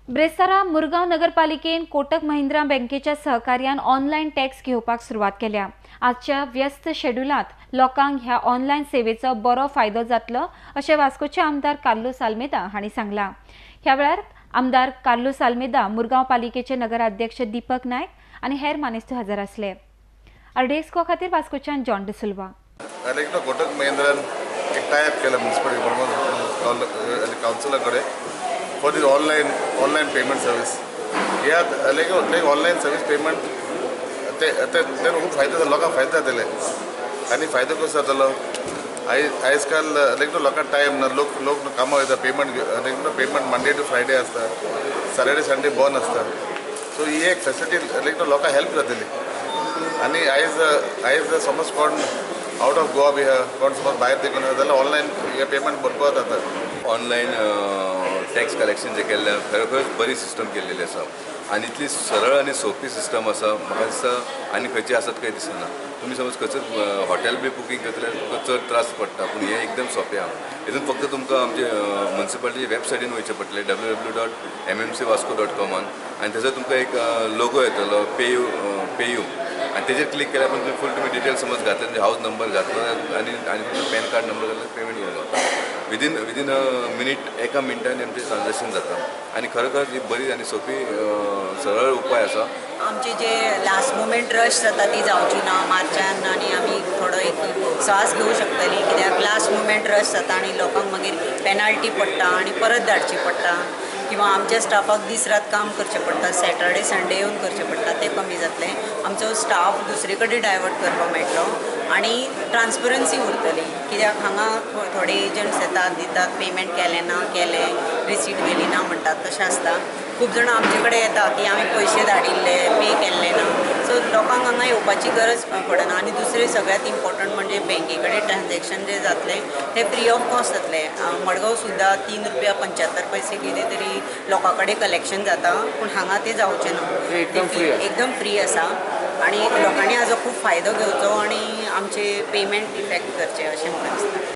ब्रेस्तारा मुरगांव नगरपालिकेन कोटक महिंद्रा बँकेच्या सहकार्यान online tax घेवपाक सुरवात केल्या. आजच्या व्यस्त शेड्युलांत लोकांक ह्या ऑनलायन सेवेचो बरो फायदो जातलो अशें वास्कोचे आमदार कार्लुस आल्मेदा हांणी सांगलां. ह्या वेळार आमदार कार्लुस आल्मेदा, मुरगांव पालिकेचे नगराध्यक्ष दीपक नायक आनी हेर मानेस्त हजर आसले. आरडीएक्स खातीर वास्कोच्यान जॉन डिसिल्वा. कोटक महिंद्रान एक टायप केला म्युनिसिपालिटी कावन्सिला कडेन for this online payment service. ह्या लायक ऑनलायन सर्वीस पेमेंट ते खूब फायदो जालो, लोकांक फायदो जातले. आनी फायदो कसो जातलो, आयज काल लायक लोकांक टायम ना, लोक लोक कामां वयता, payment like payment Monday to Friday आसता, सॅटर्डे संडे बंद आसता. सो ही एक फेसिलिटी लायक लोकांक हेल्प जातली. आनी आयज आयज समज कोण आउट ऑफ गोवा बी आहा, कोण समज भायर देखून आहा जाल्यार ऑनलायन हे पेमेंट भरपूर जाता. ऑनलायन टॅक्स कलेक्शन जे केल्लें खरोखरच बरी सिस्टम केल्लेली आसा आनी इतली सरळ आनी सोंपी सिस्टम आसा. म्हाका दिसता आनी खंयची आसत काय दिसना. तुमी समज खंयचर हॉटेल बी बुकींग करतले तुमकां चड त्रास पडटा, पूण हें एकदम सोंपें आहा. हितून फक्त तुमकां आमचे म्युनिसिपालिटीचे वेबसायटीन वयचें पडटलें www.mmcvasco.com आनी थंयसर तुमकां एक लोगो येतलो पे you आनी तेजेर क्लिक केल्यार पूण तुमी फूल तुमी डिटेल्स समज घातले, तुमचे हावज नंबर घातलो आनी आनी तुमचो पॅन कार्ड नंबर घातलो, पेमेंट घेवन वता. विदीन अ मिनीट, एका मिनटान आमचें ट्रान्जेक्शन जाता आनी खरोखर ही बरी आनी सोंपी सरळ उपाय आसा. आमचे जे लास्ट मुमेंट रश जाता ती जावची ना मार्चान आनी आमी थोडो एक स्वास घेवं शकतली, कित्याक लास्ट मुमेंट रश जाता आनी लोकांक मागीर पेनाल्टी पडटा आनी परत धाडची पडटा, किंवा आमच्या स्टाफाक दीस रात काम करचें पडटा, सॅटर्डे संडे येवन करचें पडटा, तें कमी जातलें. आमचो स्टाफ दुसरे कडेन डायवर्ट करपाक मेळटलो आनी ट्रान्सपरन्सी उरतली, कित्याक हांगा थोडे एजंट्स येतात, दितात पेमेंट केलें ना, केलें रिसीट गेली ना म्हणटात, तशें आसता. खूब जाणां आमचे कडेन येता की आमी पयशे धाडिल्ले, पे केल्ले ना. सो लोकांक हांगा येवपाची गरज पडना. आनी दुसरें सगळ्यांत इम्पॉर्टंट म्हणजे बँके कडेन ट्रान्झॅक्शन जें जातलें तें फ्री ऑफ कॉस्ट जातलें. मडगांव सुद्दां 3 रुपया 75 पैसे कितें तरी लोकां कडेन कलेक्शन जाता, पूण हांगा तें जावचें ना, एकदम फ्री आसा आनी लोकांनी हाजो खूब फायदो घेवचो आनी आमचे पेमेंट इफेक्ट करचें अशें म्हाका दिसता.